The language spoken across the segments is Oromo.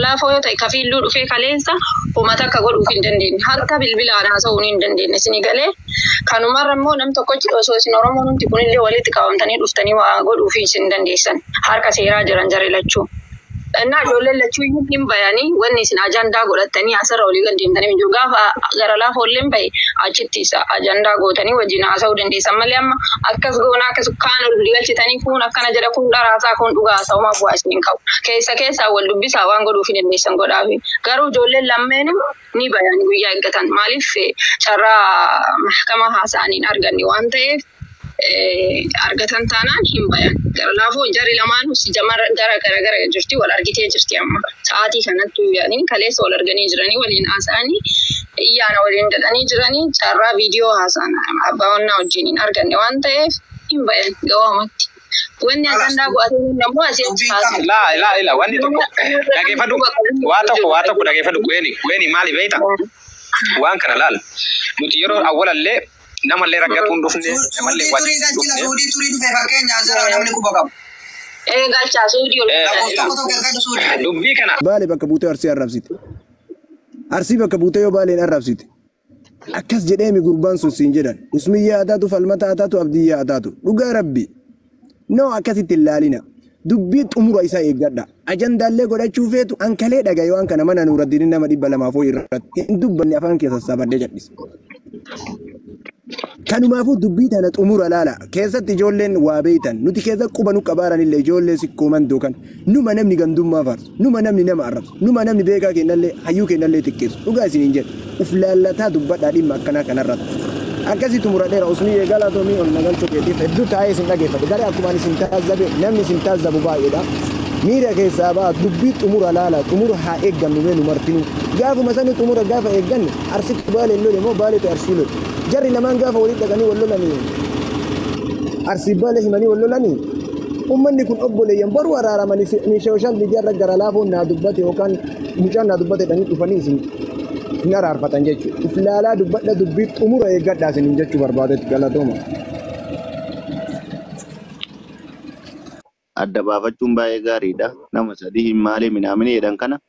Laafoo yoo ta'e kafiilluu dhufee kaleessa uummata akka godhuuf hin dandeenye. Harka bilbilaan haasa'uun hin dandeenye isinii galee. Kanumarra immoo nam tokkochi osoo isin Oromoon hundi kunillee walitti qabamtanii dhuftanii waa godhuuf isin dandeessan. Harka seeraa jiran jarri lachuu. Innaa ijoolleen lachuu iyyuu hin bayanii wanni isin ajandaa godhattanii asirra olii gad deemtanii hin jiru. Gaafa gara laafoolleen bahe achitti isa ajandaa gootanii wajjin haasa'uu dandeessan malee amma akkas goonaa akkas kaan ol galchitanii kun akkana jedha kun dharaasaa kun dhugaa haasa'umaa bu'aa isin hin qabu. Keessa keessaa wal dubbisaa waan godhuuf hin dandeessan godhaafi. Garuu ijoolleen lammeen ni bayan guyyaa eeggatan. Maaliif carraa mahkama haasa'anii hin arganne waan ta'eef argatan taanaan hin bayan. Gara laafoo jarri lamaanuu si jamara gara gara gara jirti wal argitee jirti amma. Sa'aatii kanatti yaanii kaleessa wal arganii jiranii waliin haasa'anii iyyaana waliin jedhanii jiranii carraa viidiyoo haasa'an abbaa wannaa wajjin hin arganne waan ta'eef hin bayan gabaabumatti. Wanni ajandaa go'atee immoo asii achi haasa'u. Laa laa laa, wanni tokko dhageeffadhu, waa tokko dhageeffadhu. Kweeni maali beekta? Waan kana laal, nuti yeroo awwalallee namallee rakkatuun dhufne namallee Suudii turii galchina, suudii turii dhufe fakkeenyaaf jira namni quba qabu. Ee, galchaa suudii ol. Lakkoofsa tokko tokko ergadhu suudii. Dubbii kana Baale bakka buutee Arsii arrabsite. Arsii bakka buutee yoo Baaleen arrabsite. Akkas jedheemi gurbaan sun siin jedhan. Usmiyyaa haa taatu, Falmata haa taatu, Abdiyyaa haa taatu. Dhugaa Rabbi. No, akkasitti hin laalina. Dubbii xumura isaa eeggadha. Ajandaallee godhachuu feetu ankalee dhagaye waan kana mana Nuuraddiin nama 200 irratti hin dubbanne afaan keessa sassaabadhee jal'ise. Kanumaafuu dubbii tana xumura laala. Keessatti ijoolleen waa beeytan. Nuti keessa quba nu qabaaranillee ijoollee sikkoo mandoo kan. Numa namni gandummaa faarsu. Numa namni nama arrabsu. Numa namni beekaa kennallee hayyuu kennallee xiqqeessu. Dhugaa isiniin jedhu. Uf laallataa dubbadhaa dhimma akkanaa kanarratti. Akkasii xumuradheera. Usmii galatoomii ol nagalchuu keetiif hedduu taa'ee isin dhageeffate. Garee akkumaan isin taazzabe namni isin taazzabu baay'eedha. Miira keessaa ba'a, dubbii xumura laala, xumura haa eeggannu mee nu martinuu. Gaafuma sani xumura gaafa eegganne Arsitti Baaleen lole moo Baaleetu Arsii lole? Jarri lamaan gaafa walitti dhaqanii wal lolanii Arsii Baalee himanii wal lolanii ummanni kun obboleeyyan baruu araaramanii ni social media irra gara laafoon naa dubbate yookaan mucaan naa dubbate dhanii dhufanii isin hin araarfatan jechuudha. Uf laalaa dubbadha, dubbii xumura eeggadhaa isiniin jechuu barbaadetti, galatooma. Adda baafachuun baay'ee gaariidha. Nama sadii hin maalee minaamini jedhan kana.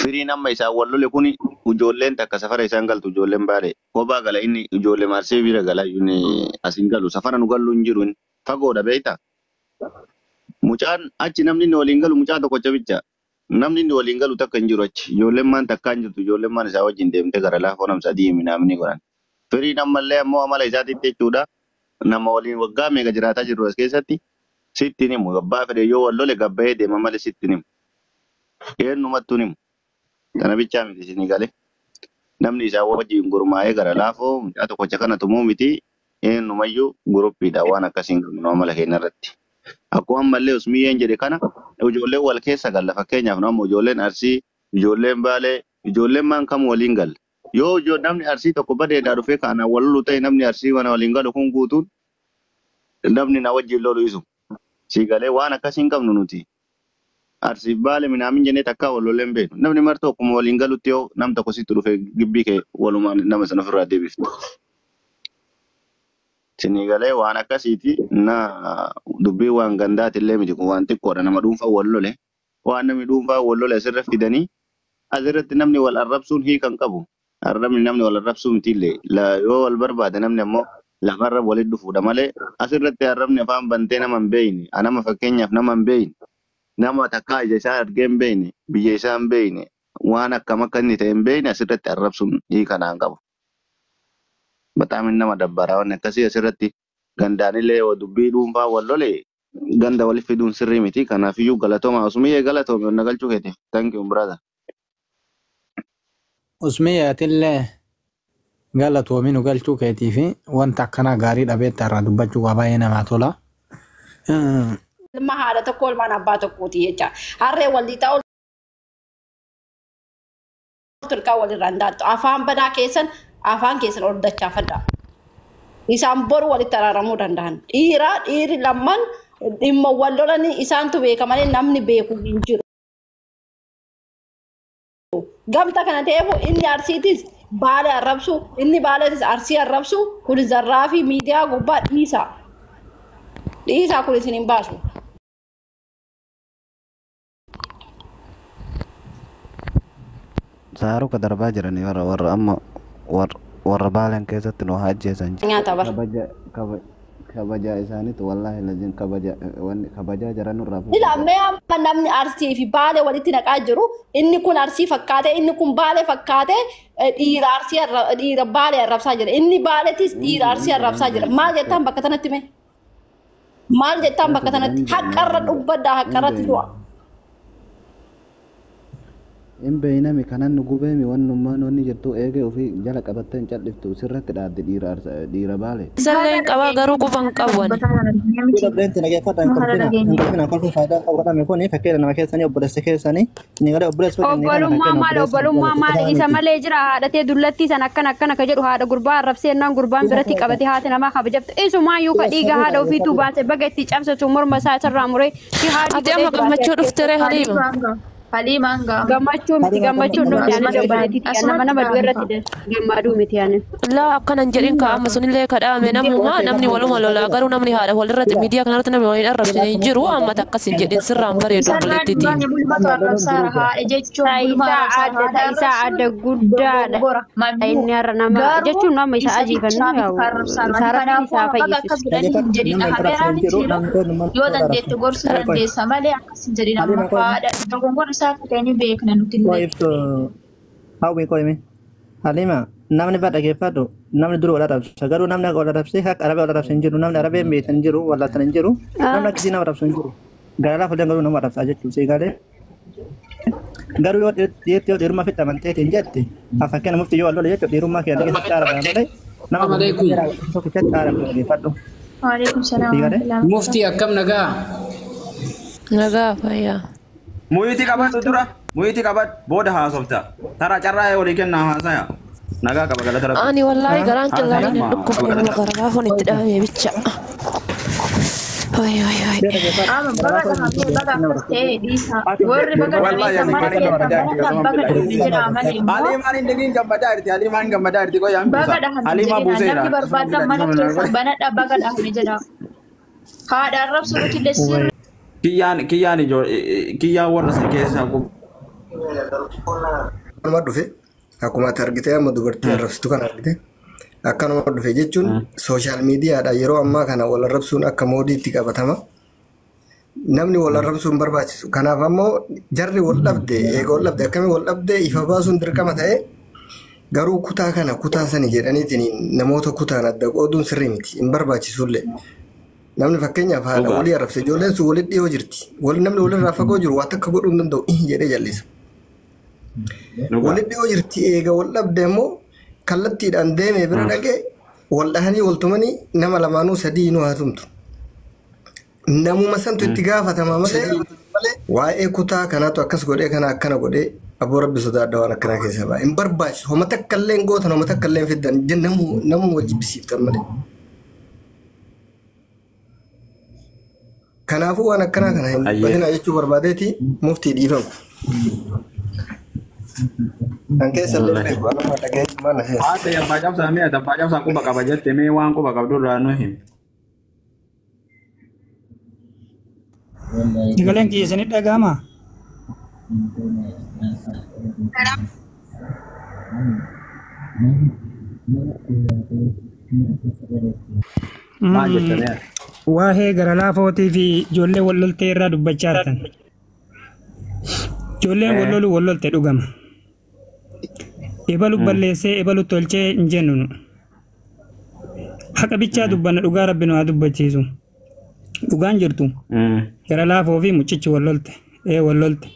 Firiin amma isaan wal lole kun ijoolleen takka safara isaan galtu, ijoolleen Baale. Kophaa gala inni, ijoollee Marsee bira gala, inni as hin galu. Safara nu gallu hin jiru inni. Fagoodha beektaa? Mucaan achi namni inni waliin galu mucaa tokkocha bicha. Namni inni waliin galu takka hin jiru achi. Ijoolleen maan takkaa hin jirtu. Ijoolleen maan isaa wajjin deemtee gara laafoo nam sadii minaamini godhan. Firiin ammallee ammoo amala isaatiitti jechuudha. Nama waliin waggaa meeqa jiraataa jirru as keessatti sitti hin himu. Abbaa fedhe yoo wal lole gabbayee deema malee sitti hin himu. Eenyumattuu hin himu. Kana bichaa miti isinii galee. Namni isaa wajjin gurmaa'ee gara laafoo mucaa tokkocha kana tumuu miti. Eenyumayyuu guruppiidha waan akkasiin qabnu amala keenya irratti. Akkuma ammallee Usmiyyeen jedhe kana ijoolleen wal keessa galla, fakkeenyaaf nama ijoolleen Arsii, ijoolleen Baalee, ijoolleen maan kam waliin galla. Yoo namni Arsii tokko badeedhaa dhufee kaanaan wal lolu ta'e, namni Arsii mana waliin galu kun guutuun namni na wajjin lolu isu. Si galee, waan akkasii hin qabnu nuti. Arsiif Baale minaamin jennee takkaa wal lolee hin beeknu. Namni marti akkuma waliin galutti yoo nam tokko sitti dhufe gibbii kee walumaan nama sana ofirraa deebifte. Sinii galee, waan akkasiiti na dubbii waan gandaati illee miti, kun waan xiqqoodha, nama dhuunfaa wal lole. Waan namni dhuunfaa wal lole asirra fidanii asirratti namni wal arrabsuun hiika hin qabu. Arrabni namni wal arrabsuu miti illee yoo wal barbaade namni ammoo lafarra walitti dhufuudha malee asirratti arrabni afaan bantee nama hin beeyne, nama fakkeenyaaf nama hin beeyne, nama takkaa ija isaa argee hin beeyne, biyya isaa hin beeyne, waan akkam akka inni ta'e hin beeyne asirratti arrabsuun hiika naan qabu. Bataam nama dabbaraa waan akkasii asirratti gandaanillee yoo dubbii dhuunfaa wal lole ganda walitti fiduun sirrii miti. Kanaafiyyuu galatooma, Usmiyyee, galatoome onna galchuu keetiif. Thank you, brother. Usmiyya, atillee galatoomi nu galchuu keetii fi wanta akkanaa gaarii dhabeetta irraa dubbachuu waa baay'ee namaa tola. Ilma haadha tokko, ilmaan abbaa tokkooti jecha. Harree wal lixaa ol ilkaan walirraa hin daattu. Afaan banaa keessan, afaan keessan ol dachaafadha. Isaan boru walitti araaramuu danda'an. Dhiira dhiirri lamman dhimma wal lolanii isaantu beeka malee namni beeku hin jiru. Gamta kana ta'eef inni Arsiitis Baale arrabsu, inni Baaleetis Arsii arrabsu kun zarraa fi miidiyaa gubbaa dhiisa. Dhiisaa, kun isin hin baasu. Saaruka darbaa jiranii warra warra amma warra warra baalan keessatti nu haa ajjeesan. Nyaata bara. Kabaja kabaja isaaniitu wallaahi lazim kabaja wanni kabajaa jiran nurraa Ila mee amma namni Arsii fi Baalee walitti naqaa jiru, inni kun Arsii fakkaate, inni kun Baalee fakkaate, dhiira Arsii dhiira Baalee arrabsaa jira. Inni Baaleetis dhiira Arsii arrabsaa jira. Maal jettaan bakka tanatti mee? Maal jettaan bakka tanatti? Haqarra dubbaddaa, haqarratti du'a. Hin beeynami kanan nu gubeemi wannummaan wanni jirtu eegee ofii jala qabattee hin cal'iftu sirratti dhaadde dhiira dhiira Baalee. Isallee hin qabaa garuu quba hin qabu ani. Obboleetti dhageeffadha, hin kolfina, hin kolfina. Kolfi faayidaa qabu kadhame kun fakkeenya nama keessanii, obboleessa keessanii inni galee obboleessa wajjin inni kana Obbolummaa fakkeenya maali? obboleessa Obbolummaa maali? Isa malee jira haadhatee dullattii san akkana akkana ka jedhu haadha gurbaa arrabsee jennaan gurbaan biratti qabate haati namaa kabajabte. Isumaayyuu ka dhiiga haadha ofiituu baase baga itti cabsatu morma isaa isarraa muree si haadhi Ati amma godhee gammachuu dhuftere Haliima. Gammachuu miti, gammachuun dhufne ani obboleettii nama nama du'e irratti gammaduu miti ani. Laa akkana hin jedhin ka amma sunillee kadhaame namuma namni waluma lolaa garuu namni haadha walirratti miidiyaa kanarratti namni waliin arrabsine hin jiru amma akkas hin jedhin sirraan bareedu obboleettiitiin. Isaa adda guddaadha. Inni har'a nama jechuun nama isa ajiifannu yaa'u isaa rabbiin isaa fayyisisu. Yoo dandeette gorsuu dandeessa malee akkas hin jedhin, amma haadha dogongora isaa akka ta'e ni beekna nuti illee. Iftu hawwi qoyme Halima, namni ba dhageeffadhu, namni dura wal arrabsa garuu namni akka wal arrabsee akka arabee wal arrabse hin jiru, namni arabee hin beektan hin jiru, wallaaltan hin jiru, namni akkasii nama arrabsu hin jiru, gara lafa garuu nama arrabsaa jechuudha seegalee. Garuu yoo dhiirti yoo dhiirummaa fitti amanteetiin hin jette, fakkeenya mufti yoo wal lole jechuudha, dhiirummaa kee keessatti arrabaa malee nama Alaikum. tokkichatti arrabaa dhageeffadhu. Waalaikum salaam wa rahmatullahi. Muftii, akkam nagaa? Nagaa fayyaa. Muyiti qabadhu dura. Muyiti qabadhu booda haasofta. Tara carraa walii kennaa haasaya. Nagaa qaba, galata rabbi. Ani wallaahi garaan qillaaleen hin Haasaya dhukkubne qaba, galata. gara laafoon itti dhahamee bicha. Wayi wayi wayi. Amma baga dhahamee baga akkas ta'e dhiisa. Warri baga Wallahi dhameessa ani mana maal keessan gammadaa jirti banadhaa akkasuma baga billahi. dhahame jedhaa malee immoo Haliimaan hin dhigin gammadaa jirti. Haliimaan gammadaa jirti qoyaan baga buusa. dhahame Haliimaa jedhina buuseera. namni Akkasuma barbaadan billahi mana dhiifama keessan na banadhaa baga dhahame jedhaa. Haadha arrabsu nuti illee sirri. Kiyyaan kiyyaan ijoo kiyyaan warra san keessaa Akkanuma dhufe, akkuma ati argite, amma dubartii arrabsitu kan argite akkanuma dhufe jechuun sooshaal miidiyaadha. Yeroo ammaa kana wal arrabsuun akka moodiitti qabatama. Namni wal arrabsuun barbaachisu. Kanaaf ammoo jarri wal dhabde eega wal dhabde akkamii wal dhabde ifa baasuun dirqama ta'e, garuu kutaa kana kutaa sani jedhaniitiin namoota kutaan adda qooduun sirrii miti, hin barbaachisullee. Namni fakkeenyaaf haadha Dhugaa. walii arrabse, ijoolleen sun walitti dhiyoo jirti. Wal namni walirraa fagoo jiru waa takka godhuu hin danda'u ih jedhee jallisa. Dhugaa. Walitti dhiyoo jirti, eega wal dhabde immoo kallattiidhaan deemee bira dhaqee wal dhahanii wal tumanii nama lamaanuu sadii nu haa tumtu. Namuma santu itti gaafatama malee waa'ee kutaa kanaatu akkas godhee kana akkana godhee, aboo rabbi sodaadha, waan akkanaa keessa ba'a. Hin barbaachisu. Homa takka illee hin gootan, homa takka illee hin fiddan, namuma jibbisiiftan malee. Kanaafuu waan akkanaa kana hin Ayyee. dubbatinaa jechuu barbaadeeti, muftii dhiifamu. Kan keessa illee beeku anuma dhaga'ee maal na seessa. Haati abbaa cabsaa mi'a abbaa cabsaa quba qaba jette, mee waan quba qabdu irraa nu himi. Sagaleen kiyya isinit dhaga'amaa? Maal jette mee? Waa'ee gara laafootii fi ijoollee wal loltee irraa dubbachaa jirtan. Ijoolleen wal lolu wal lolte dhugama. Ebalu balleessee ebalu tolchee hin jennu nu. Haqa bichaa dubbanna, dhugaa rabbi nu haa dubbachiisu. Dhugaan jirtu gara laafoo fi mucichi wal lolte. Ee, wal lolte.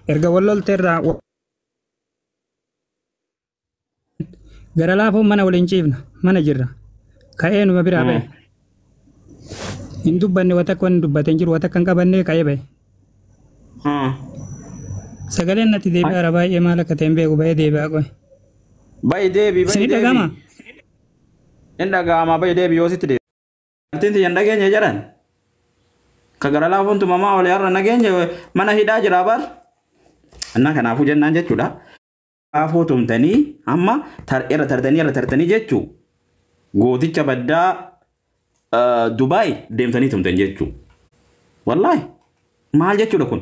Erga wal lolte irraa gara laafoo mana waliin ciifna, mana jirra. Ka'ee numa biraa ba'e. Hin dubbanne, wata akka wanni dubbate hin jiru, wata akka hin qabannee ka'ee ba'e. Sagaleen natti deebi'aara baay'ee, maal akka ta'e hin beeku, ba'ee deebi'aa qo'e. Bayi deebi, bayi Isinii deebi. dhaga'amaa? Hin dhaga'ama, bayi deebi yoo sitti deebi. Artiin tiyya hin dhageenye jedhan. Ka gara laafoon tumamaa oole har'a nageenye mana hidhaa jira bar. Innaa kanaafuu jennaan jechuudha. Laafoo tumtanii amma irra tartanii irra tartanii jechuu gooticha baddaa Dubaay deemtanii tumtan jechuu. Wallaahi maal jechuudha kun?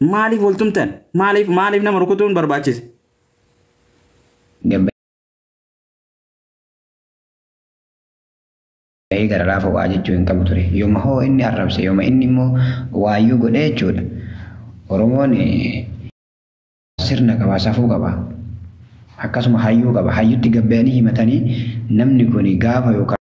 Maaliif wal tumtan? Maaliif maaliif nama rukutuun barbaachise? Gabbayee gara laafoo waa jechuu hin qabu ture. Yooma hoo inni arrabse yooma inni immoo waayyuu godhee jechuudha. Oromoon sirna qaba, safuu qaba. Akkasuma hayyuu qaba. Hayyutti gabbayanii himatanii namni kun gaafa yookaan